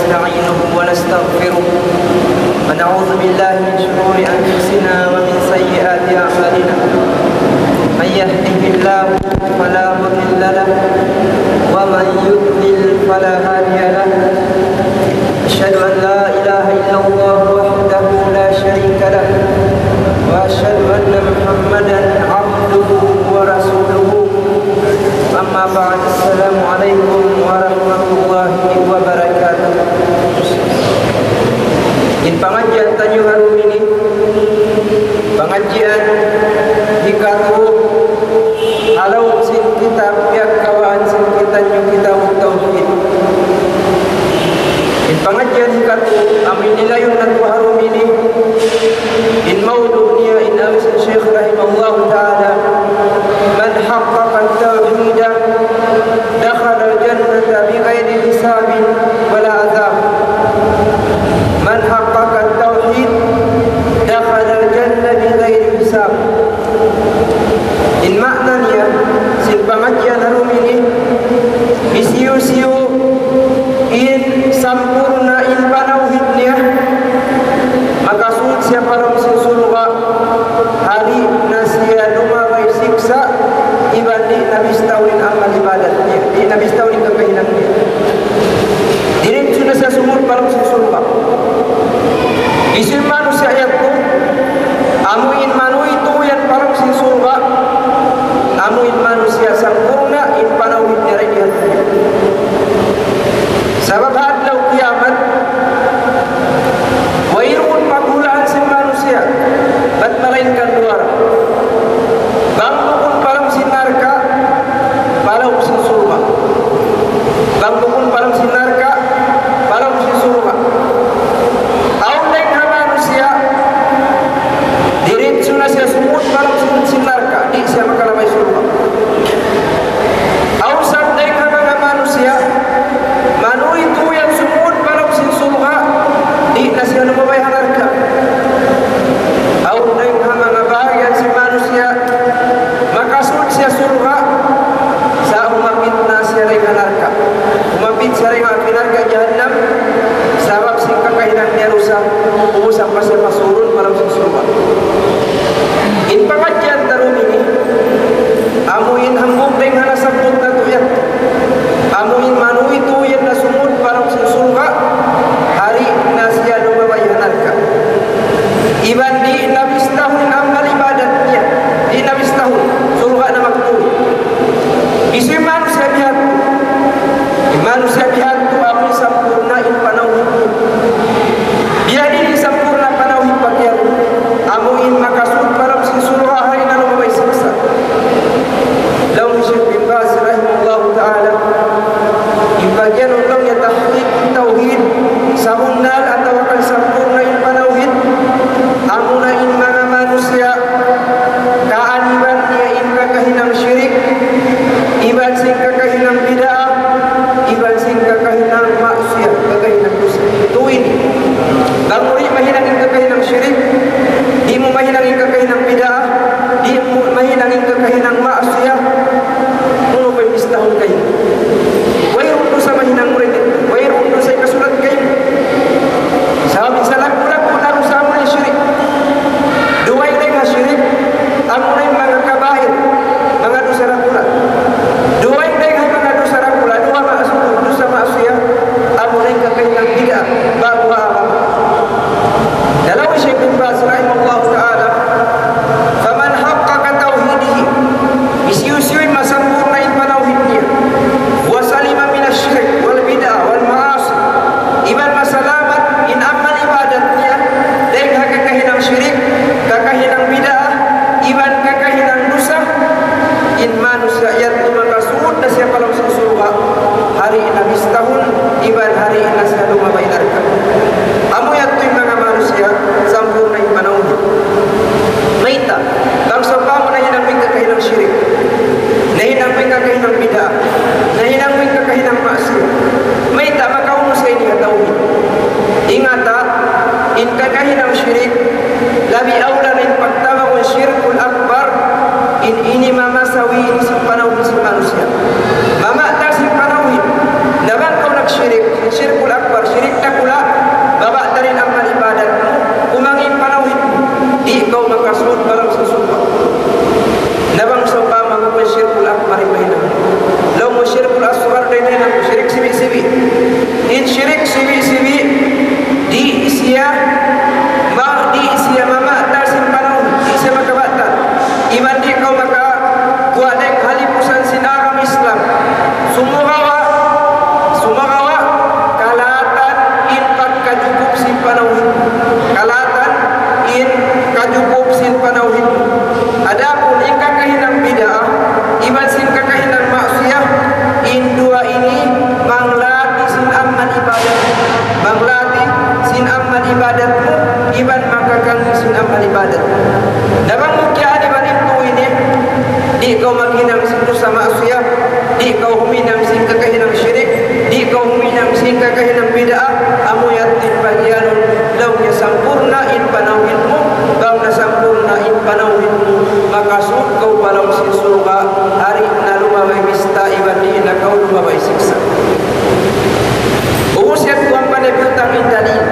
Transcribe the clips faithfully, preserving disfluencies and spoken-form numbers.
ونستعينه ونستغفره، ونعوذ بالله من شرور أنفسنا ومن سيئات أعمالنا. من يهده الله فلا مضل له، ومن يضلل فلا هادي له. أشهد أن لا إله إلا الله وحده لا شريك له، وأشهد أن محمدا عبده ورسوله. أما بعد، السلام عليكم ورحمة الله وبركاته. In pangadjian taniyu ha dum ini, pangadjian hikatu ha lawm sin kitab, piyagkawaan sin kitaniyu, Kitabut Tawhid. In pangadjian hikatu, amu in nilayun natu' ha dum ini, in mawdu' niya, in agi sin Shaykh rahimahullahu ta'ala, من حقق التوحيد دخل الجنة بغير حساب ولا عذاب. من حقق التوحيد دخل الجنة بغير حساب. In maana niya, sin pangadjian ha dum ini, hisiyu-siyu in sampurna' in panawhid niya, makasud siya pa lawm sin surga', ha di' na siya lumabay siksa', iban di' na bistahun in amal ibadat niya, di' na bistahun in kakahinang niya. Diritsu na siya sumud pa lawm sin surga'. Hisiyu in manusiya' yadtu, amu in manuytuy yan pa lawm sin surga', amu in manusiya' sampurna' in panawhid niya dayn ha dunya. Sabab ha adlaw kiyamat, wayruun paghulaan sin manusiya', bat malaingkan duwa ra. Bang bukun pa lawm sin narka', pa lawm sin surga'. Bang bukun pa lawm sin narka', pa lawm sin surga'. Awn dayn ha manusiya', diritsu na siya sumud pa lawm sin, sin narka', di' siya makalabay surga'. Awn isab dayn ha manga manusiya', manuytuy yan sumud pa lawm sin surga', di' na siya lumabay ha narka'. Awn dayn ha manga bahagian sin manusiya', makasud siya surga', sa' humapit na siya dayn ha narka'. Humapit siya dayn ha api narka' jahannam, sabab sin kakahinang niya dusa, ubus ampa siya pasurun pa lawm sin surga'. In pangadjian ta dum ini, amu in hambuuk dayn ha nasabbut natu' yan. Amu in manuytuy yan na sumud pa lawm sin surga', ha di' na siya lumabay ha narka'. Iban di' na bistahun in amal ibadat niya, di' na bistahun, surga' na magtuy. Hisiyu in manusiya' bihadtu? In manusiya' bihadtu amu in sampurna' in panawhid niya. Biyadiin in sampurna' panawhid pag'iyanun? Amu in makasud pa lawm sin surga' ha di' na lumabay siksa'. Laung hi Shaykh bin Baz rahimahullahu ta'ala, in pag'iyanun laung niya tahqiq tawhid, sabunnal atawa kan sampurna' in panawhid, amuna in manga manusiya' kaaniban niya in kakahinang shirik, iban sin kakahinang bid'ah, iban sin kakahinang maksiyat, kakahinang dusa. Tuud ini. Bang mu di' mahinang in kakahinang shirik, di' mu mahinang in kakahinang bid'ah, di' mu mahinang in kakahinang maksiyat, unu pa in bistahun kaymu? Wayruun dusa mahinang mu dayn didtu. Wayruun dusa hikasulat kaymu. Sabab in salaggu'-laggu' na dusa amuna in shirik. Dugaing dayn ha shirik, amuna in manga kabair, manga dusa dakula'. Dugaing dayn ha manga dusa dakula', duwa maksud, dusa maksiyat, amuna in kakahinang bid'ah, ba'gu ha agama. Laung hi Shaykh bin Baz rahimahullahu ta'ala, فمن حقق توحيده, hisiyu-siyu in masampurna' in panawhid niya, وسلم من الشرك والبدع والمعاصي, iban masalamat in amal ibadat niya dayn ha kakahinang shirik, kakahinang bid'ah, iban kakahinang dusa, in manusiya' yadtu makasud na siya pa lawm sin surga', ha di' na bistahun, iban ha di' na siya lumabay narka'. Amu yadtu in manga manusiya' sampurna' in panawhid. Mayta', bang sawpama nahinang mu in kakahinang shirik, nahinang mu in kakahinang bid'ah, nahinang mu in kakahinang maksiyat, mayta' makaunu sa ini ha tawhid? Ingata, in kakahinang shirik, labi awla na in pagtawagun shirkul akbar, in ini mamasawi ini sin panawhid sin manusiya'. Mamata sin panawhid. Na bang kaw nagshirik, shirkul akbar, shirik Iban makakangis in amal ibadat. Na bang mu kiyaan iban in tuwi niya, di' kaw maghinang sin dusa maasiyat, di' kaw huminang sin kakahinang shirik, di' kaw huminang sin kakahinang bid'ah, amu yan in pagiyanun, laung niya sampurna' in panawhid mu, bang na sampurna' in panawhid mu, makasud kaw pa lawm sin surga', di' na lumabay bista iban di' na kaw lumabay siksa'. Ubus yan, tuwan pa na biyutang in dalil.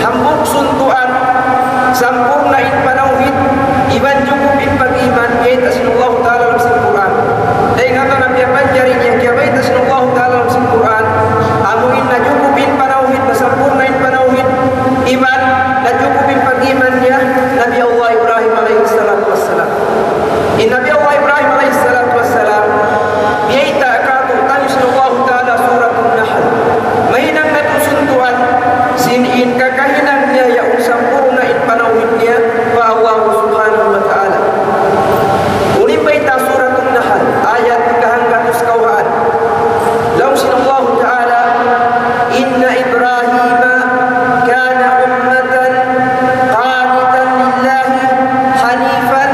Hambuuk suntuan, sampurna' in panawhid, iban jukup in pag-iman, biyayta' sin Allahu Ta'ala lawm sin Qur'an. Dayn ha manga piyapanjari niya, kiyabayta' sin Allahu Ta'ala lawm sin Qur'an, amu in najukup in panawhid, nasampurna' in panawhid, iban najukup in pag-iman niya, Nabi Allah Ibrahim alayhi salatu wassalam. In Nabi Allah Ibrahim alayhi salatu wassalam, biyayta' kātu' taniyu sin Allahu Ta'ala Suratun Nahl. Mahinang natu' suntuan, sin in kakahinang niya yaun sampurna' in panawhid niya pa Allah Subhanahu wa Ta'ala. Unu in bayta' Suratun Nahl, ayat ikahanggatus kawhaan. Laung sin Allahu Ta'ala, إن إبراهيم كان أمة قانتا لله حنيفا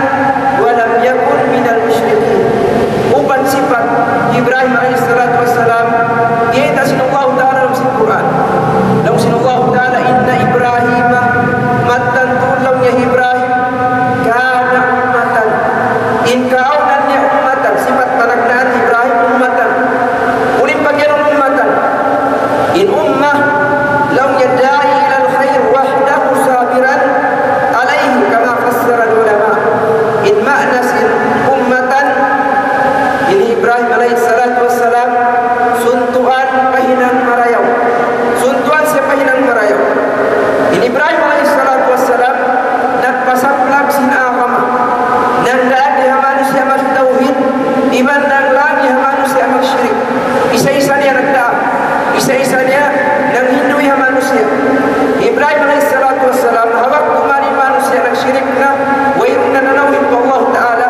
ولم يكن من المشركين. Upat sipat Ibrahim alayhi salatu wassalam, biyayta' sin Allahu Ta'ala lawm sin Qur'an. Laung sin Allahu Ta'ala, إن إبراهيم, mattan tuud laung niya Ibrahim, كان أمة, in kaawnan niya ummatan, sipat panagnaan Ibrahim ummatan. Unu in pagiyanun ummatan? In ummah, laung niya داعي إلى الخير وحده صابرا عليه كما فسر العلماء. In maana sin ummatan, in Ibrahim alayhi salatu wassalam, suntuan pahinang marayaw. Suntuan siya pahinang marayaw. In Ibrahim alayhi salatu wassalam, nagpasaplak sin agama. Nangdaag ha manusiya' magtawhid, iban nanglang ha manusiya' magshirik. Isa-isa niya nagdaag. Isa-isa niya nanghindu' ha manusiya'. Ibrahim alayhi salatu wassalam, ha waktu mari manusiya' nagshirik na, wayruun na nanawhid pa Allah Ta'ala,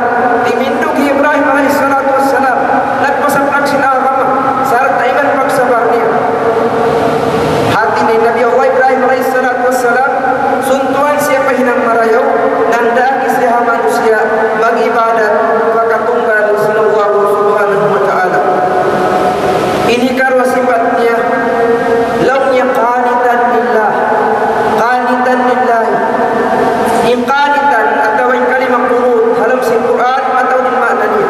timindug hi Ibrahim alayhi salatu wassalam, nagpasaplak sin agama, sarta' iban pagsabar niya. Hati niya Nabi Allah Ibrahim alayhi salatu wassalam, suntuan siya pahinang marayaw, nangdaag siya ha manusiya' mag-ibadat pa katunggal sin Allah Subhanahu wa Ta'ala. Ini karuwa sipat niya, laung niya قانتا لله. قانتا لله. In qanitan atawa in kalima qunut ha lawm sin Qur'an, mataud in maana niya.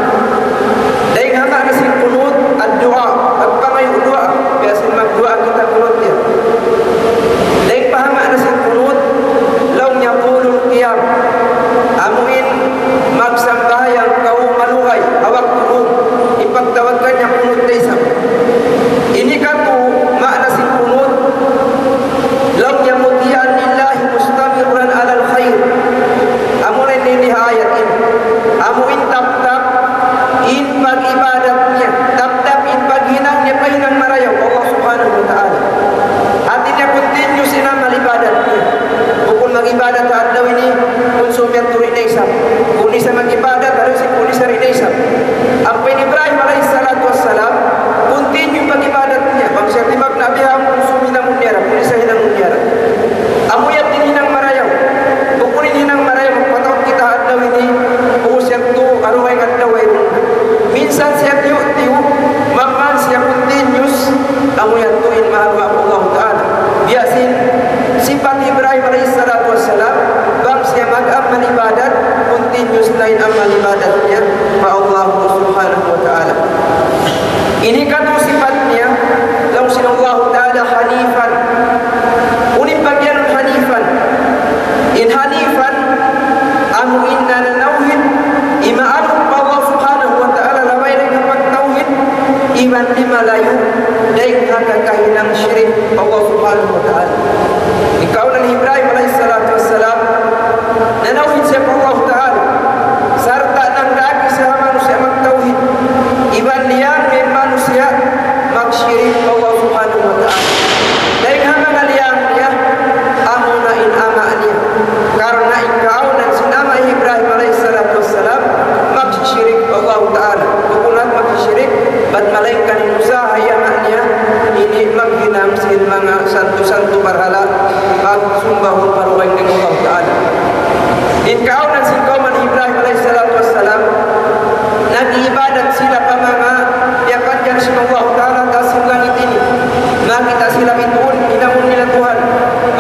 Dayn ha maana sin qunut, ad-du'a, pagpangayu' duwaa, biya' sin magduwaa kita qunut niya. Dayn pa ha maana sin qunut, laung niya طول القيام. Amu in magsambahayang kaw malugay, ha waktu dum, in pagtawag kaniya qunut da isab. Ini katu' maana sin qunut, laung niya مطيعا لله مستمرا على الخير. Amu na ini ha ayat ini. Amu in taptap in pag-ibadat niya, taptap in paghinang niya, pahinang marayaw pa Allah Subhanahu wa Ta'ala. Hati niya continuous in amal ibadat niya. Bukun mag-ibadat ha adlaw ini, kunsum yadtu di' na isab. Bukun isa mag-ibadat, alusi bukun isa di' na isab. Ampa in Ibrahim alayhi salatu wassalam, continue in pag-ibadat niya. Bang siya timagna' bihaun, kunsum hinangun niya ra, bukun isa hinangun niya ra. Amu yan in hinang marayaw. Bukun in hinang marayaw, magpataud kita ha adlaw ini, ubus yadtu, aruhay adlaw ay. Minsan siya tiyu'-tiyu', bang man siya continuous, amu yadtu in mahalga' pa Allah Ta'ala. Biya' sin sipat Ibrahim alayhi salatu wassalam, bang siya mag-amal ibadat, continuous na in amal ibadat niya pa Allah Subhanahu wa Ta'ala. Ini katu' sipat niya, laung sin Allah Ta'ala حنيفا. Unu in pagiyanun hanifan? In hanifan, amu in nanawhid, imaanun pa Allah Subhanahu wa Ta'ala, labay dayn ha pagtawhid, iban limalayu' dayn ha kakahinang shirik pa Allah Subhanahu wa Ta'ala. Ikaw na hi Ibrahim alayhi salatu wassalam, nanawhid siya pa Allah Ta'ala, sarta' nangdaag siya ha manusiya' magtawhid, iban liyang in manusiya' magshirik pa Allah Subhanahu wa Ta'ala. Dayn ha manga liyang niya, amu na in ama' niya. Karna' in kaawnan sin ama' hi Ibrahim alayhi salatu wassalam, magshirik pa Allah Ta'ala. Bukun na magshirik, bat malaingkan in usaha hi ama' niya, ini maghinang sin manga santu-santu barhala', Sumba pa dugaing dayn ha Allah Ta'ala. In kaawnan sin kawman Ibrahim alayhi salatu wassalam, nag-iibadat sila pa manga piyapanjari sin Allah Ta'ala ha taas sin langit ini. Makakita' sila bituun, hinangun nila Tuhan.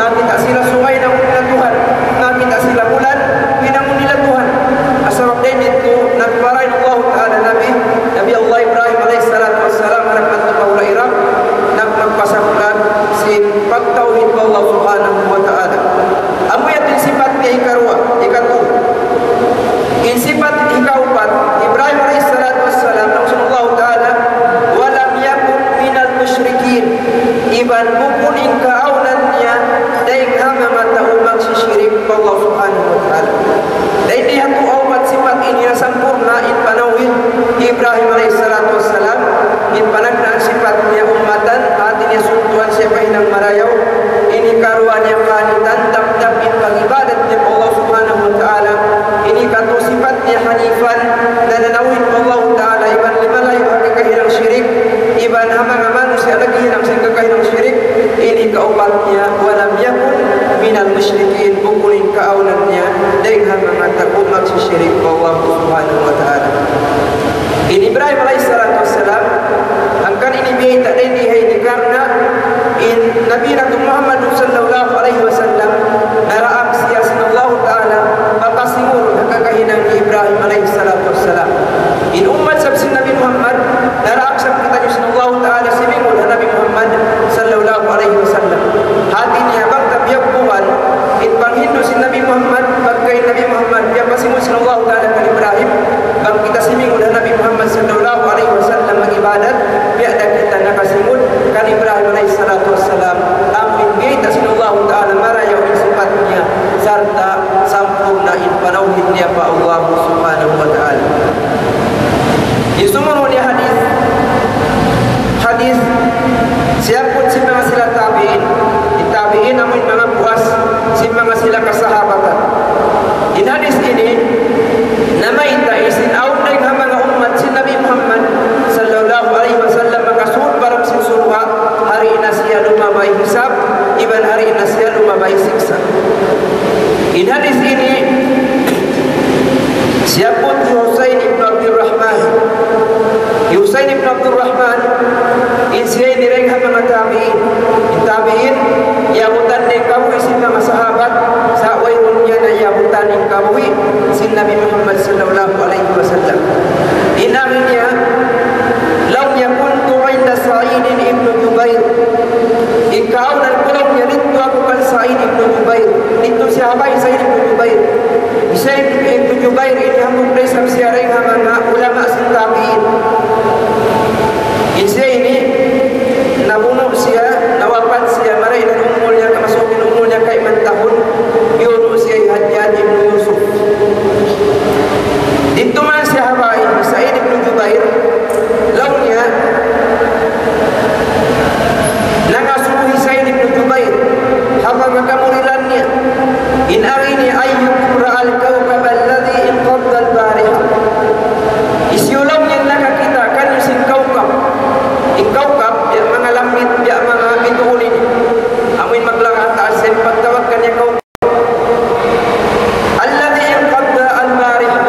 Makakita' sila sungay, hinangun nila Tuhan. Makakita' sila bulan, hinangun nila Tuhan. Sabab dayn didtu, nagparayaw in Allah Ta'ala Nabi, Nabi Allah Ibrahim alayhi salatu wassalam, harap pa hula' Iraq, nagpasaklag sin pagtawhid pa Allah Subhanahu wa Ta'ala. Amu yadtu in sipat niya hikaruwa, hikatu. In sipat hikaupat, Ibrahim alayhi salatu wassalam, laung sin Allah Ta'ala, "Wa lam yakun minal mushrikin." Iban bukun in kaawnan niya dayn ha manga tau magsisirik pa Allah Subhanahu wa Ta'ala. Dayn di ha kaupat sipat ini na sampurna' in panawhid Ibrahim alayhi salatu wassalam, in panagnaan sipat niya ummatan, hati niya suntuan siya pa hinang marayaw, in hikaruwa niya kanitan, dabdab in pag-ibadat niya pa Allah Subhanahu wa Ta'ala, in hikatu sipat niya hanifan, nananawhid pa Allah Ta'ala, iban limalayu' ha kakahinang shirik, iban ha manga manusiya' naghihinang sin kakahinang shirik, in hikaupat niya, wa lam yakun minal mushrikin, bukun in kaawnan niya dayn ha manga tau magsisirik pa Allah Subhanahu wa Ta'ala. In Ibrahim alayhi salatu wassalam, hangkan ini biyayta' dayn di ha ini karna' in Nabi natu' Muhammad sallallahu alayhi wasallam, naraak siya sin Allah Ta'ala, mapasingul ha kakahinang hi Ibrahim alayhi salatu wassalam. In ummat sab sin Nabi Muhammad, naraak sab kitaniyu sin Allah Ta'ala simingul ha Nabi Muhammad sallallahu alayhi wasallam. Hati niya bang ta biyagbuhan, in panghindu' sin Nabi Muhammad, pagka in Nabi Muhammad, piyapasingul sin Allah Ta'ala kan Ibrahim, bang kita simingul ha Nabi Muhammad sallallahu alayhi wasallam mag-ibadat, biya' da kita nakasingul kan Ibrahim alayhi salatu wassalam, amu in biyayta' sin Allah Ta'ala marayaw in sipat niya, sarta' sampurna' in panawhid niya pa Allah Subhanahu wa Ta'ala. In sumunu' niya hadith, hadith siyabbut sin manga sila tabi'in. In tabi'in amu in manga puas sin manga sila kasahabatan. In hadith ini, namayta' isin awn dayn ha manga ummat sin Nabi Muhammad sallallahu alayhi wasallam makasud pa lawm sin surga', hari na siya lumabay hisab, iban hari na siya lumabay siksa'. In hadith ini, siyabbut hi Husayn ibn Abdul Rahman. Hi Husayn ibn Abdul Rahman, in siya ini dayn ha manga tabi'in. In tabi'in, iyabutan niya in kabuhi' sin manga sahabat, sa' wayruun niya na iyabutan in kabuhi' sin Nabi Muhammad sallallahu alayhi wasallam. In agi niya, laung niya, "Kuntu inda Sa'id ibn Jubair." In kaawnan ku, laung niya, didtu aku kan Sa'id ibn Jubair. Didtu siya ha bāy Sa'id ibn Jubair. Sa'id ibn Jubair ini hambuuk da isab siya dayn ha manga ulama sin tabi'in. In siya ini, nabunu' siya, nawapat siya, marayaw na in umul niya, kamasukan in umul niya kayman tahun, biyunu' siya hi Hajjaj ibn Yusuf. Didtu man siya ha bāy Sa'id ibn Jubair, laung niya, nangasubu hi Sa'id ibn Jubair ha manga kamuridan niya, in agi niya, "Ayyukum ra'al kawkab alladhi inqadda al-bariha?" Hisiyu, laung niya, nakakita' kaniyu sin kawkab? In kawkab, biya' manga langit, biya' manga bituun ini. Amu in maglaka' ha taas, in pagtawag kaniya kawkab. Alladhi inqadda al-bariha.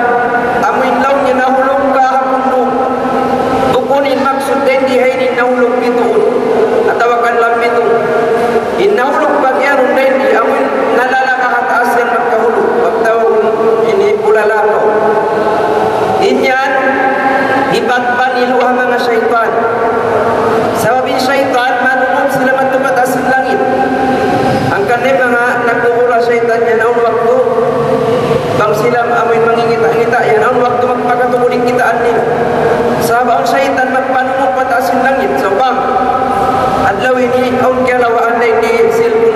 Amu in, laung niya, nahulug kahapun dum. Bukun in maksud dayn di ha ini nahulug bituun. Atawa kan laung bituun. In nahulug pag'iyanun dayn di, amu in nalalaka' ha taas yan magkahulug. Pagtawagun ini bulalakaw. In yan, hipagpanilu' ha manga saytan. Sabab in saytan, manunub sila madtu pa taas sin langit. Hangkan in manga nagkukura saytan yan, awn waktu, bang sila amuin mangingita'-ngita' yan, awn waktu magpakatubud in kitaan nila. Sabab awn saytan magpanunub pa taas sin langit. So, bang adlaw ini, awn kiyalawaan na ini cellphone.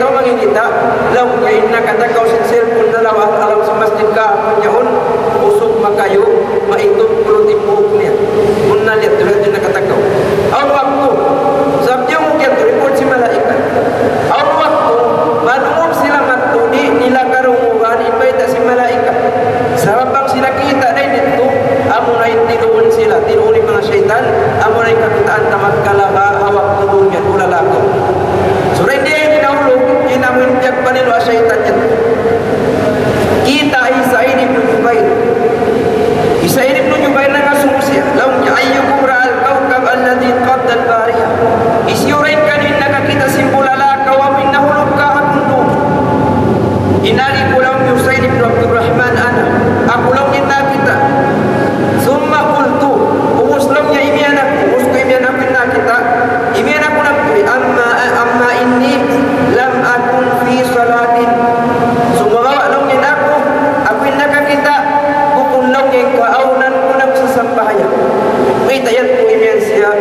Kaw mangingita', laung niya in nakatakaw sin cellphone na lawa' ha lawm sin masjid kahapun yaun, usug makayu', maitun kulutin buhuk niya. Bunnal yadtu, yadtu in nakatakaw. Awn waktu, sabab diyungug yadtu, report sin malaikat. Awn waktu, malungug sila madtu, di' nila karungugan in bayta' sin malaikat. Sabab bang sila kita' na in didtu, amuna in tinuun sila, tinuun in manga saytan, amuna in kakitaan ta magkalaga' ha waktu duun yan, bulala kaw. Sura in di' hinahulug, in amu in piyagpanilu' ha saytan yan. Kita' hi Sa'id ibn Jubair. Hi Sa'id ibn Jubair nangasubu siya. Laung niya, أيكم رأى الكوكب الذي انقضى البارحة؟ Hisiyu dayn kaniyu in nakakita' sin bulala kaw amu in nahulug kahapun duun? In agi ku laung hi Husayn ibn Abdurrahman, أنا. Aku laung in nakita'. ثم قلت, ubus laung niya imiyan aku, ubus ku imiyan aku in nakita'. Imiyan aku nagtuy, أما، أما إني لم أكن في صلاة. Sumagawa' laung niya aku, aku in nakakita', bukun laung niya in kaawnan ku nagsasambahayang. Mayta' yadtu imiyan siya,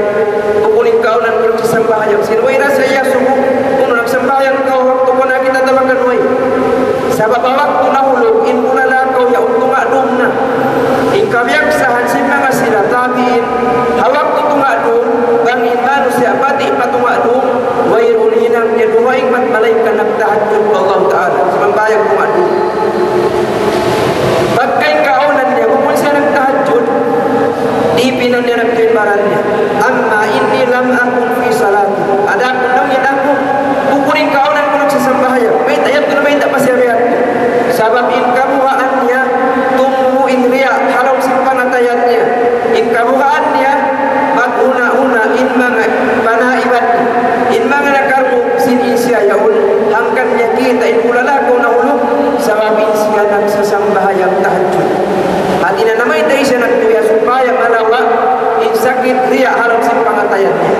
bukun in kaawnan ku nagsasambahayang. Sin way ra siya iyasubu, unu nagsambahayang kaw ha waktu kaw nakakita' atawa kan way. Sabab ha waktu nahulug, in bulala kaw yaun tunga' dum na. In kabiyaksahan sin manga sila tabi'in, ha waktu tunga' dum, bang in manusiya' bati' pa tunga' dum, wayruun hinang niya dugaing bat malayngkan nagtahajjud pa Allah Ta'ala. Sumambahayang tunga' dum. Pagka in kaawnan niya, bukun siya nagtahajjud, di' pinan niya nagtuy in baran niya. أما إني لم أكن في صلاة. Adapun laung niya aku, bukun in kaawnan ku nagsasambahayang. Mayta' yadtu na mayta' pa siya biya' yadtu. Sabab in kabugaan niya, tumubu in riya' ha lawm sin pangatayan niya. In kabugaan niya, maghuna-huna in manga panaiban niya. In manga nakarungug sin in siya yaun, hangkan niya kita' in bulala kaw nahulug, sabab in siya nagsasambahayang tahajjud. Hati niya na mayta' siya nagtuy supaya malawa' in sakit riya' ha lawm sin pangatayan niya.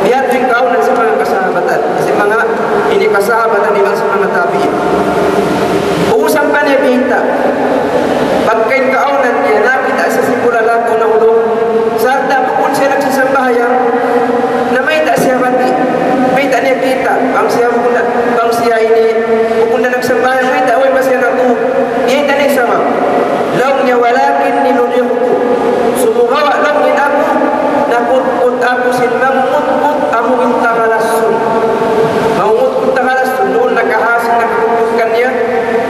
Biya' ha yan in kaawnan sin manga kasahabatan. Sin manga ini kasahabatan iban sin manga tabi'in. Ubus ampa niya biyayta'. Pagka in kaawnan niya, nakita' siya sin bulala kaw nahulug. Sarta' bukun siya nagsasambahayang. Na mayta' siya bati'. Mayta' niya kita'. Bang siya bukun na, bang siya ini, bukun na nagsambahayang, mayta' way pa siya natug. Biyayta' niya sabab. Laung niya, ولكني لدغت. Sumagawa' laung niya aku, nakutkut aku sin mangumutkut amu in taga lassun. Mangumutkut taga lassun, duun nakahasin nakakutkut kaniya,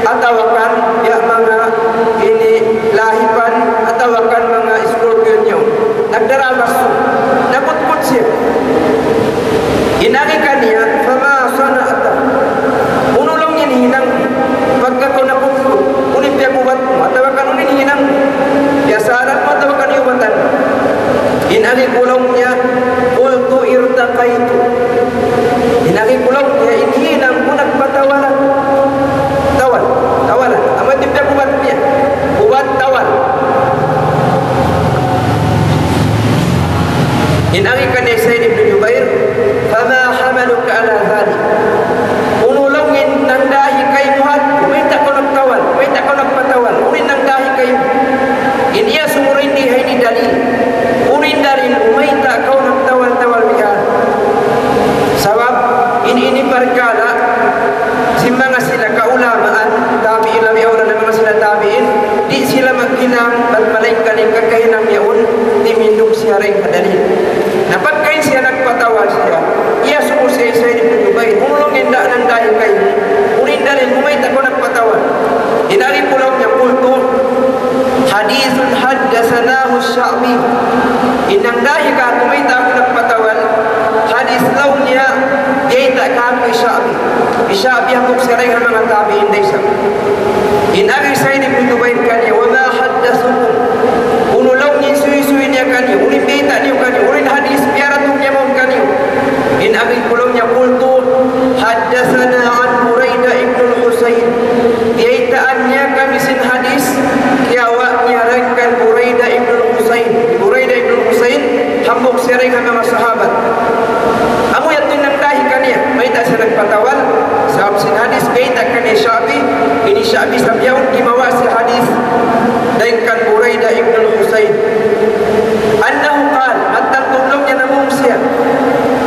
atawa kan, ya manga ini lahipan, atawa kan manga scorpion yaun. Nagdara lassun, nakutkut siya. In agi kaniya, فما صنعت. Unu laung niya in hinang, pagka kaw nakutkut, unu in piyagubat mu, atawa kan unu in hinang mu, piyasalan mu, atawa kan iyubatan mu. In agi ku laung niya, قلت ارتقيت. In agi ku laung niya, in hinang ku nagpatawal. Tawal, tawalan. Amu in piyagubat niya. Ubat tawal. In agi kaniya Sa'id ibn Jubair, فما حملك على ذلك؟ Unu laung in nangdahi kaymu ha, mayta' kaw nagtawal, mayta' kaw nagpatawal, unu in nangdahi kaymu? In iyasubu dayn di ha ini dalil. Unu in dalil, mayta' kaw nagtawal-tawal bihan. Sabab, in ini parkala', sin manga sila kaulamaan, tabi'in, labi awla na manga sila tabi'in, di' sila maghinang, bat malaingkan in kakahinang yaun, timindug siya dayn ha dalil. Na pagka in siya nagpatawal siya, iyasubu siya hi Sa'id ibn Jubair, unu laung in da-, nangdahi kaymu, unu in dalil mu mayta' kaw nagpatawal. In agi ku laung niya, قلت حديث حدثناه الشعبي. In nangdahi kāku' mayta' aku nagpatawal, hadith laung niya, biyayta' kāku' hi Sha'bi. Hi Sha'bi hambuuk siya dayn ha manga tabi'in da isab. In agi hi Sa'id ibn Jubair kaniya, وما حدثكم؟ Unu laung in suysuy niya kaniyu, unu in biyayta' niyu kaniyu, unu in hadith biyaratung niya mawn kaniyu. In agi ku laung niya, قلت حدثنا عن بريدة بن الحصيب. Biyaytaan niya kami sin hadith, kiyawa' niya dayn kan Buraidah ibn al-Husayn. Buraidah ibn al-Husayn, hambuuk siya dayn ha manga sahabat. Amu yadtu in nangdahi kaniya, mayta' siya nagpatawal, sabab sin hadith, biyayta' kaniya Sha'bi, ini Sha'bi isab yaun, kimawa' siya hadith dayn kan Buraidah ibn al-Husayn. أنه قال, mattan tuud laung niya namung siya.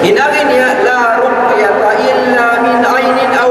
In agi niya, لا رقية إلا من عين أو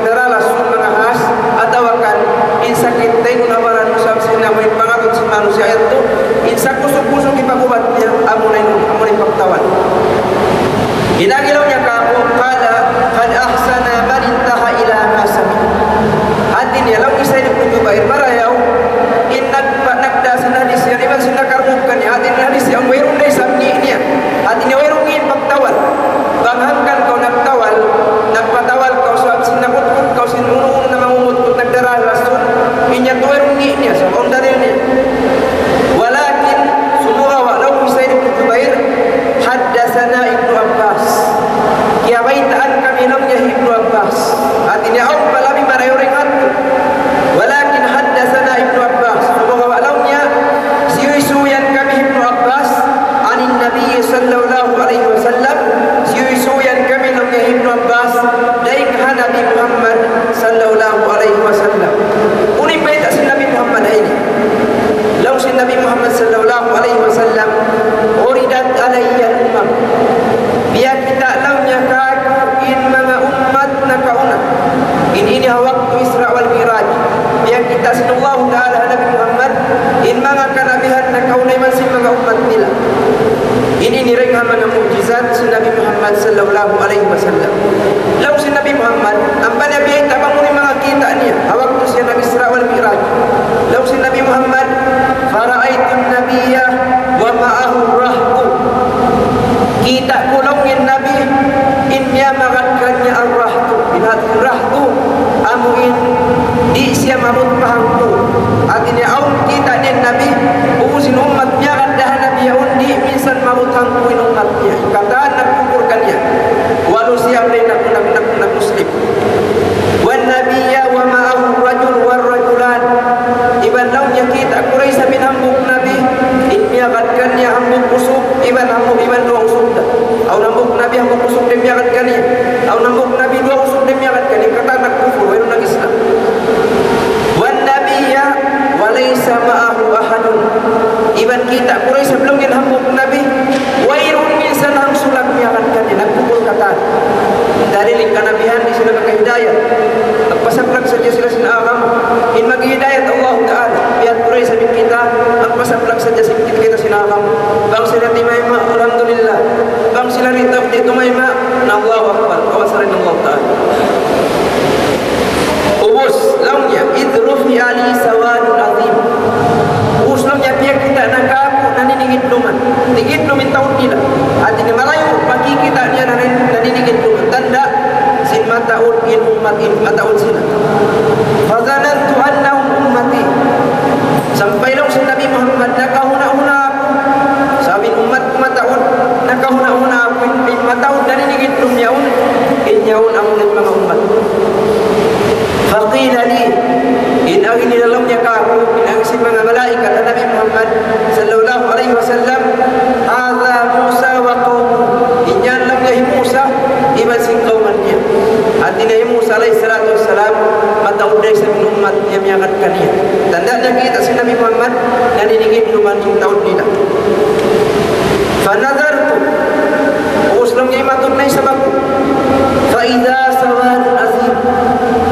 Daralas sin manga has, atawa kan in sakit dayn ha baran mu sabab sin amu in pangatud sin manusiya' yadtu, in sakusug-kusug hipag-ubat niya, amuna in, amuna in pagtawal. In agi laung niya kāku', قال: قد أحسن من انتهى إلى ما سمع. Hāti niya laung hi Sa'id ibn Jubair, marayaw in nagpa-, nagdā sin hadis yan, iban sin nakarungug kaniya, hāti niya hadis yan, wayruun da isab ngi' niya. Hāti niya wayruun ngi' pagtawal. Bang hangkan kaw nagtawal, nagpatawal kaw sabab sin nakutkut kaw sin unu-unu na mangumutkut nagdaralas, in yadtu wayruun ngi' niya, sabab awn dalil niya. Walakin, sumagawa' laung hi Sa'id ibn Jubair, حدثنا ابن عباس. Kiyabaytaan kami laung niya hi Ibnu Abbas. Hāti niya awn pa labi marayaw dayn ha yadtu. ولكن حدثنا ابن عباس. Sumagawa' laung niya, siyuysuyan kami hi Ibnu Abbas, عن النبي صلى الله عليه وسلم, siyuysuyan kami laung niya hi Ibnu Abbas, dayn ha Nabi Muhammad sallallahu alayhi wasallam. Unu in bayta' sin Nabi Muhammad ha ini? Laung sin Nabi Muhammad sallallahu alayhi wasallam, عرضت علي الأمم. Piyakita' laung niya kāku' in manga ummat nakauna. In ini ha waktu Isra wal Mi'raj. Piyakita' sin Allahu Ta'ala ha Nabi Muhammad, in manga kanabihan nakauna iban sin manga ummat nila. In ini dayn ha manga mu'jizat sin Nabi Muhammad sallallahu alayhi wasallam. Laung sin Nabi Muhammad, ampa niya biyayta' bang unu in manga kita' niya ha waktu siya nag-Isra wal Mi'raj. Laung sin Nabi Muhammad, فرأيت النبي ومعه الرهط. Kita' ku laung in Nabi, in miyamagad kaniya ar-rahtu. In hāti rahtu, amu in di' siya maabut pa hangpu'. Hāti niya awn kita' niya in Nabi, ubus in ummat miyagad da ha Nabi yaun, di' minsan maabut hangpu' in ummat niya. Katan nagkupur kaniya. Walau siya nag-, nag-, nag-, nag-Muslim. والنبي ومعه الرجل والرجلان. Iban laung niya kita' ku da isab in hambuuk nabi, in miyagad kaniya hambuuk usug, iban hambuuk, iban duwa usug da. Awn hambuuk nabi hambuuk usug da in miyagad kaniya. Awn hambuuk nabi duwa usug da in miyagad kaniya. Katan nagkupur, wayruun nag-Islam. والنبي وليس معه أحد. Iban kita' ku da isab laung niya in hambuuk nabi, wayruun minsan hangsulag miyagad kaniya, nagkupur katan. Dalil in kanabihan, di' sila makahidayat. Nagpasaplag sadja sila sin agama. In maghidayat Allah Ta'ala. Biya' ha tuud isab in kita, nagpasaplag sadja sin kita, kita sin agama. Bang sila timayma', alhamdulillah. Bang sila di' tu-, di' tumayma', na Allahu Akbar. Kawasaran Allah Ta'ala. Ubus, laung niya, إذ رفع لي سواد عظيم. Ubus laung niya, piyakita' na kāku' naniningidluman. Tingidlum in taud nila. Hāti niya malayu', makikita' niya nanin-, naniningidluman. Tanda' sin mataud in ummat in, mataud sila. فظننت أنهم أمتي. Sampay laung sin Nabi Muhammad, nakahuna'-huna' aku. Sabab in ummat ku mataud, nakahuna'-huna' aku in, in mataud naniningidlum yaun, in yaun amuna in manga ummat. فقيل لي, in agi nila laung niya kāku', in agi sin manga malaikat ha Nabi Muhammad sallallahu alayhi wasallam, هذا موسى وقومه. In yan laung niya hi Musa, iban sin kawman niya. Hāti niya hi Musa alayhi salatu wassalam, mataud da isab in ummat niya miyagad kaniya. Tanda' niya kita' sin Nabi Muhammad, naniningidluman in taud nila. فنظرت. Ubus laung niya imatud na isab aku. فإذا سواد عظيم.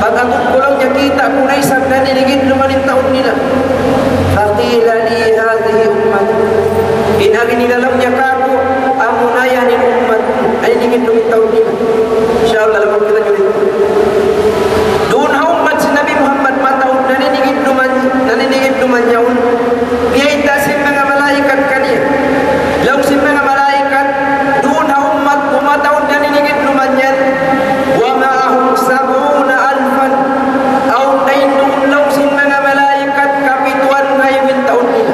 Pag-atud ku laung niya kita' ku na isab naniningidluman in taud nila. فقيل لي هذه أمتك. In agi nila laung niya kāku', amuna yan in ummat mu. Naniningidlum in taud nila. Insya Allah, lamud kita didtu. Duun ha ummat sin Nabi Muhammad mataud naniningidluman, naniningidluman yaun. Biyayta' sin manga malaikat kaniya. Laung sin manga malaikat, duun ha ummat ku mataud naniningidluman yan. ومعهم سبعون ألفا. Awn dayn duun laung sin manga malaikat kapituan ngaibu in taud nila.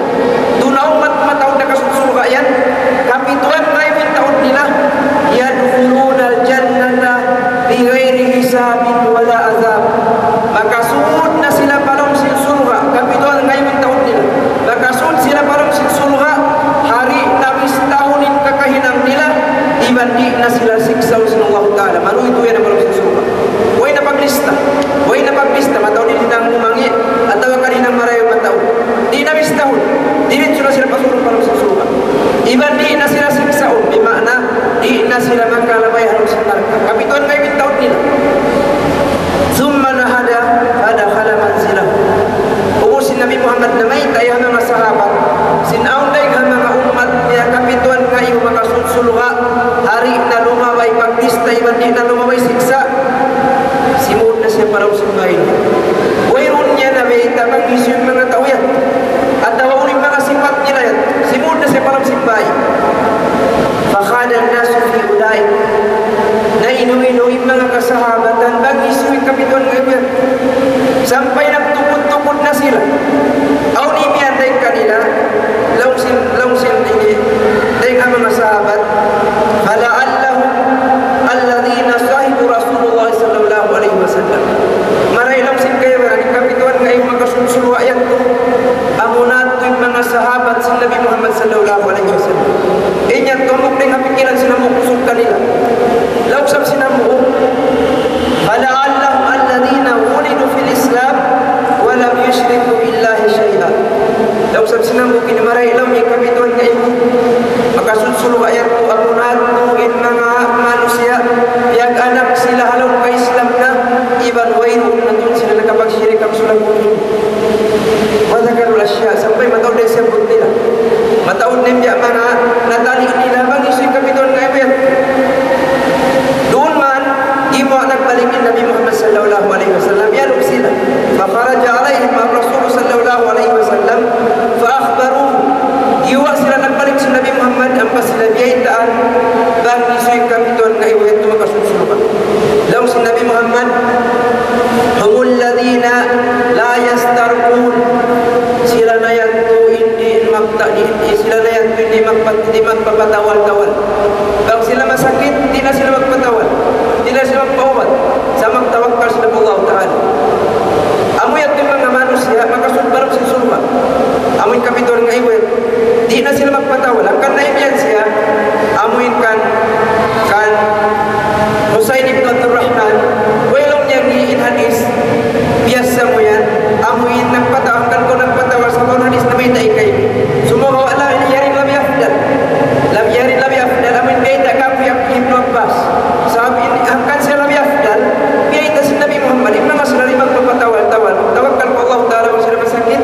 Duun ha ummat mataud nakasud surga' yan. Kapituan ngaibu in taud nila. يدخلون الجنة بغير حساب ولا عذاب. Makasud na sila pa lawm sin surga', kapituan ngaibu in taud nila. Makasud sila pa lawm sin surga', ha di' na bistahun in kakahinang nila, iban di' na sila siksaun sin Allah Ta'ala. Manuy-tuy na pa lawm sin surga'. Way na paglista. Way na paglista, mataud in hinang mangi', atawa kan hinang marayaw mataud. Di' na bistahun. Diritsu na sila pasurun pa lawm sin surga'. Iban di' na sila siksaun. Bima'na, di' na sila makalabay ha lawm sin narka'. Kapituan ngaibu in taud nila. Simbahin. Wayruun niya na bayta' bang hisiyu in manga tau yan. Atawa unu in manga sipat nila yan. Simud na siya pa lawm simbahin. فخاض الناس في أولئك. Nainu-inu in manga kasahabatan bang hisiyu in kapituan ngaibu yan. Sampay nagtukud-tukud na sila. Awn imiyan dayn kanila, laung sin, laung sin ini, dayn ha manga sahabat, فلعلهم الذين صحبوا رسول الله صلى الله عليه وسلم. Marayaw laung sin kaibanan, in kapituan ngaibu makasud surga' yadtu, amuna yadtu in manga sahabat sin Nabi Muhammad sallallahu alayhi wasallam. In yadtu hambuuk dayn ha pikilan sin hambuuk usug kanila. Laung sab sin hambuuk, فلعلهم الذين ولدوا في الإسلام ولم يشركوا بالله شيئا. Laung sab sin hambuuk ini marayaw laung in kapituan ngaibu makasud surga' yadtu amuna yadtu in manga manusiya' piyag-anak sila ha lawm ka-Islam na iban wayruun na tuud sila nakapagsirik ha sulang bumi. وذكروا الأشياء, sampay mataud na in siyabbut nila. Mataud na in biya' manga natali' nila bang hisiyu in kapituan ngaibu yan. Duun man, gimuwa' nagbalik in Nabi Muhammad sallallahu alayhi wasallam, iyanuk sila. فخرج عليهم الرسول صلى الله عليه وسلم فأخبروه. Gimuwa' sila nagbalik sin Nabi Muhammad, ampa sila biyaytaan bang hisiyu in kapituan ngaibu yadtu makasud surga'. Laung sin Nabi Muhammad, هم الذين لا يسترقون. Sila na yadtu in di' magta-, di', di', sila na yadtu in di' magpa-, di' magpapatawal-tawal. Bang sila masakit, di' na sila magpatawal. Di' na sila magpaubat. Sa' magtawakkal sila pa Allah Ta'ala. Amu yadtu in manga manusiya' makasud pa lawm sin surga'. Amu in kapituan ngaibu yan. Di' na sila magpatawal. Hangkan na imiyan siya, amu in kan, kan Husayn ibn Abdul Rahman, way laung niya ngi in hadis, biyasa mu yan, amu in nagpatawal, hangkan kaw nagpatawal, sa' kaw hadis namayta' kaymu. Sumagawa' la, yari in labi afdal. Lam yari in labi afdal, amu in biyayta' kāku' hi Ibnu Abbas. Sabab in, hangkan siya labi afdal, biyayta' sin Nabi Muhammad, in manga sila di' magpapatawal-tawal. Tawakkal pa Allah Ta'ala, bang sila masakit,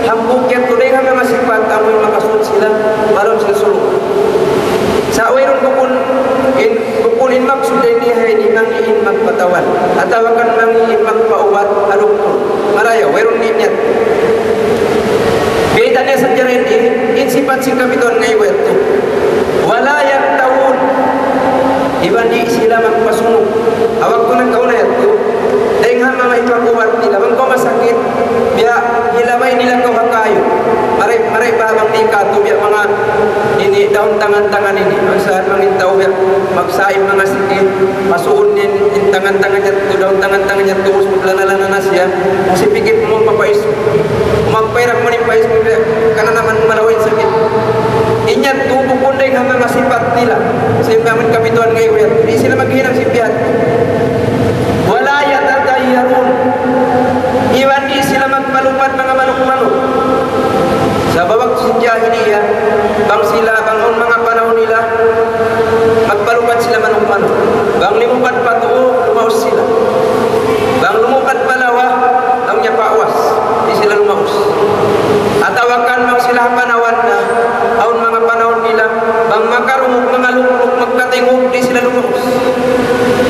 hambuuk yadtu dayn ha manga sipat, amu in makasud sila, malum sila surga'. Sa' wayruun bukun in, bukun in maksud dayn di ha ini mangi' in magpatawal. Atawa kan mangi' in magpaubat ha doktor. Marayaw, wayruun niya niya. Biyayta' niya sadja dayn di, in sipat sin kapituan ngaibu yadtu. ولا يكتوون. Iban di' sila magpasunug. Ha waktu nagkauna yadtu, dayn ha manga hipag-ubat nila, bang kaw masakit, biya' hilabay nila kaw ha kayu. Maray, maray ba bang di' katu', biya' manga ini, daun tangan-tangan ini. Bang sa' mangin tau, biya' magsaib manga sakit, pasuun in, in tangan-tangan niya, tu daun tangan-tangan niya, tu, ubus maglana-lana na siya. Kasi pikit mu papais. Magpairak mu in pais mu, biya' kananaman malawa' in sakit. In yadtu bukun dayn ha manga sipat nila. Sin manga kapituan ngaibu yan. Di' sila maghinang sin biya' yadtu. ولا يتطيرون. Iban di' sila magpalupad manga manuk-manuk. Sabab sin jahiliya, bang sila, bang awn manga panahun nila, magpalupad sila manuk-manuk. Bang lumupad pa tuu, lumaus sila. Bang lumupad pa lawa, laung niya pawas, di' sila lumaus. Atawa kan bang sila ha panawan na, awn manga panahun nila, bang makarungug manga lukluk, magkatingug, di' sila lumaus.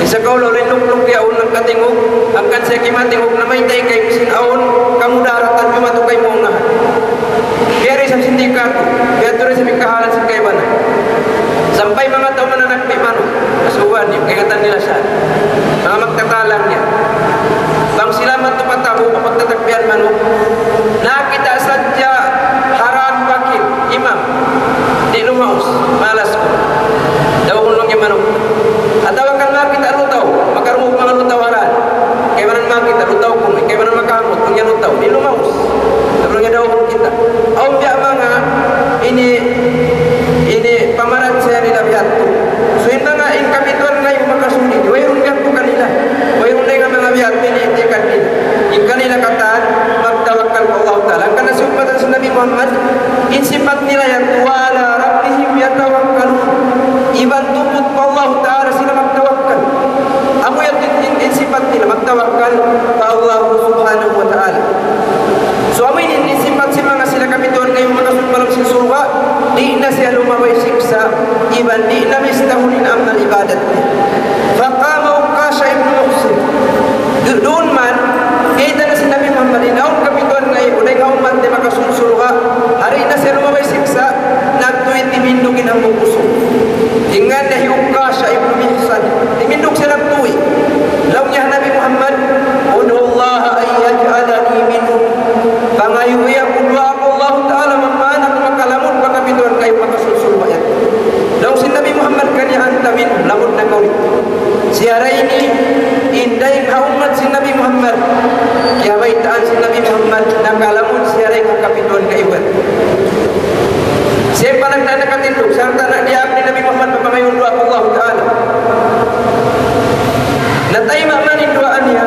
Di' sa kaw laung in lukluk yaun nagkatingug, hangkan siya kimatingug, namayta' kaymu sin awn kamudaratan jumatu kaymu unahan. Biya' da isab sin di' katu', biya' da isab in kahalan sin kaibanan. Sampay manga tau mananakpi' manuk, kasuban niya, kaingatan nila siya. Manga magtatalang niya. Bang sila madtu pa tabu', pagtatakpian manuk, nakakita' sadja ha dān pakil, imam, di' lumaus, malas ku. Daun laung niya manuk. Atawa kan makakita' lutaw, makarungug manga lutaw ha dān. Kaibanan makakita' lutaw kunu', kaibanan makahamut, laung niya lutaw, di' lumaus. Laung niya daun kita'. Awn biya' manga ini, ini pamarat siya nila biya' yadtu. So, in manga in kapituan ngaibu makasud ini, wayruun biya' yadtu kanila. Wayruun dayn ha manga biya' yadtu ini itikad nila. In kanila katan, magtawakkal pa Allah Ta'ala. Hangkan na siyumpatan sin Nabi Muhammad, in sipat nila yan, وعلى ربهم يتوكلون. Iban tuput pa Allah Ta'ala sila magtawakkal. Amu yan in, in, in sipat nila, magtawakkal pa Allah Subhanahu wa Ta'ala. So, amu ini in sipat sin manga sila kapituan ngaibu makasud pa lawm sin surga', di' na siya lumabay siksa', iban di' na bistahun in amal ibadat niya. فقام عكاشة بن محصن. Du-, duun man, In ngan niya hi Ukasha ibnu Mihsan. Timindug siya nagtuy. Laung niya ha Nabi Muhammad, "ادع الله أن يجعلني منهم." Pangayui aku, duwaa aku Allah Ta'ala, mamaan aku makalamud pa kapituan kaymu, makasūd surga' yan. Laung sin Nabi Muhammad kaniya, "أنت منهم, lamud na kaw didtu." Siya ra ini, in dayn ha ummat sin Nabi Muhammad, kiyabaytaan sin Nabi Muhammad, nakalamud siya dayn ha kapituan kaibuan. Siya in panagnaan nakatindug, sarta' na diyaak ni Nabi Muhammad, papangayuun duwaa pa Allah Ta'ala. Natayma' man in duwaa niya,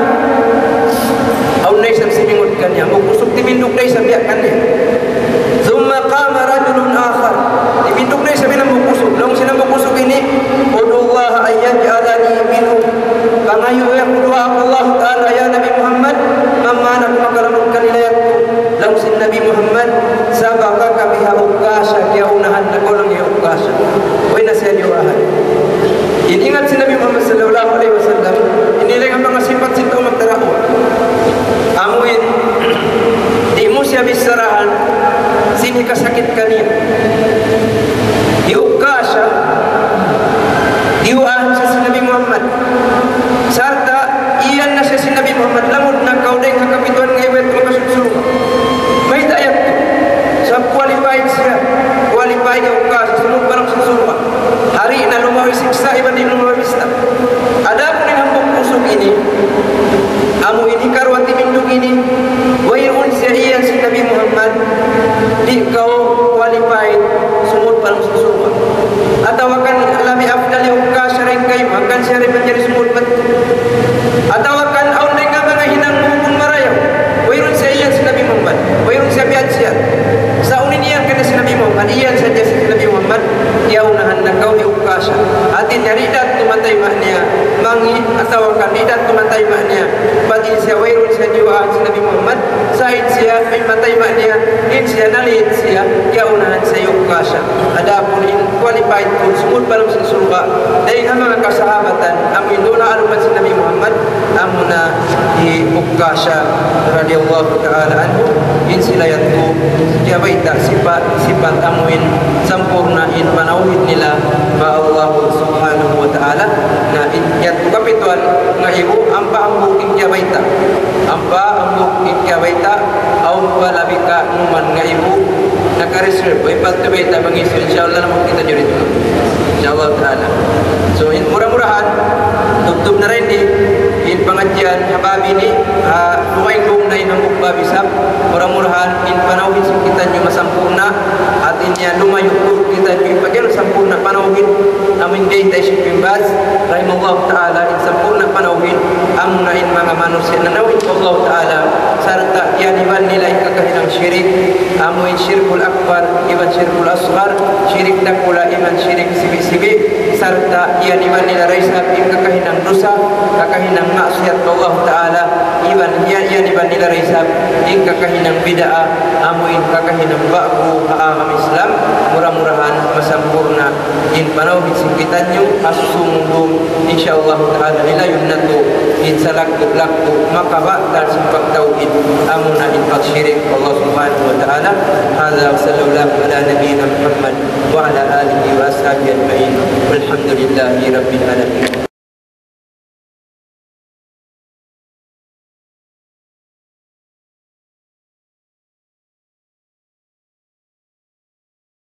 awn na isab simingud kaniya, hambuuk usug timindug da isab biya' kaniya. ثم قام رجل آخر. Timindug da isab in hambuuk usug. Laung sin hambuuk usug ini, "ادع الله أن يجعلني منهم." Pangayui aku, duwaa aku Allah Ta'ala, ya Nabi Muhammad, mamaan aku makalamud kanila yadtu. Laung sin Nabi Muhammad, "سبقك بها عكاشة." Kiyaunahan na kaw laung hi Ukasha. Way na siya diyuwaahan. In ingat sin Nabi Muhammad sallallahu alayhi wasallam, ini laung ha manga sipat sin tau magdarawa. Amu in, di' mu siya bissarahan sin hikasakit kaniya. Hi Ukasha, diyuwaahan siya sin Nabi Muhammad. Sarta' iyan na siya sin Nabi Muhammad, "Lamud na kaw dayn ha kapituan kaibuan, makasūd surga'." Mayta' yadtu? Sabab qualified siya. Qualified hi Ukasha, sumūd pa lawm sin surga'. Hari na lumawi siksa', iban di' lumawi bista'. Adapun in hambuuk usug ini, amu in hikaruwa timindug ini, wayruun siya iyan sin Nabi Muhammad, "Di' kaw qualified sumūd pa lawm sin surga'." Atawa kan labi afdal hi Ukasha dayn kaymu, hangkan siya da in manjari sumūd madtu. Atawa kan awn dayn ha manga hinang bukun marayaw. Wayruun siya iyan sin Nabi Muhammad. Wayruun siya biyadsihan. Sa' unu in iyan kaniya sin Nabi Muhammad? Iyan sadja sin Nabi Muhammad, "Kiyaunahan na kaw hi Ukasha." Hāti niya, di' da tuud matayma' niya mangi', atawa kan di' da tuud matayma' niya. Bat in siya wayruun siya diyuwaahan sin Nabi Muhammad, sa' in siya, in matayma' niya, in siya naliit siya, kiyaunahan siya hi Ukasha. Adapun in qualified tuud sumūd pa lawm sin surga', dayn ha manga kasahabatan, amu in duun ha alumman sin Nabi Muhammad, amuna hi Ukasha radiyallahu ta'ala anhu, in sila yadtu, kiyabayta' sipat, sipat amu in sampurna' in panawhid nila pa Allah subhanahu wa ta'ala. Na in yadtu kapituan ngaibu, ampa hambuuk in kiyabayta'. Ampa hambuuk in kiyabayta', awn pa labi kanuman ngaibu, naka-reserve. Way pa yadtu bayta' bang hisiyu, insya Allah, lamud kitaniyu didtu. Insya Allah ta'ala. So, in mura-murahan, tubtub na ra ini, in pangadjian ha bab ini, ha, lumainggung na in hambuuk bab isab, mura-murahan, in panawhid sin kitaniyu masampurna', hāti niya lumayu' kitaniyu, in pag'iyanun sampurna' panawhid, amu in biyayta' hi Sheikh bin Baz, rahimahullahu ta'ala, in sampurna' panawhid, amuna in manga manusiya' nanawhid pa Allah ta'ala, sarta' iyan iban nila in kakahinang shirik, amu in shirkul akbar, iban shirkul asghar, shirik dakula' iban shirik sibi'-sibi', sarta' iyan iban nila da isab in kakahinang dusa, kakahinang maksiyat pa Allah ta'ala, iban iyan, iyan iban nila da isab in kakahinang bid'a, amu in kakahinang ba'gu ha agama Islam, mura-murahan masampurna' in panawhid sin kitaniyu, ha susūngun dum, insya Allah ta'ala, lilayun natu' in salaggu'-laggu' makabatal sin pagtawhid, amuna in pagshirik pa Allah subhanahu wa ta'ala. هذا وصلى الله على نبينا محمد وعلى آله وأصحابه أجمعين. والحمد لله رب العالمين.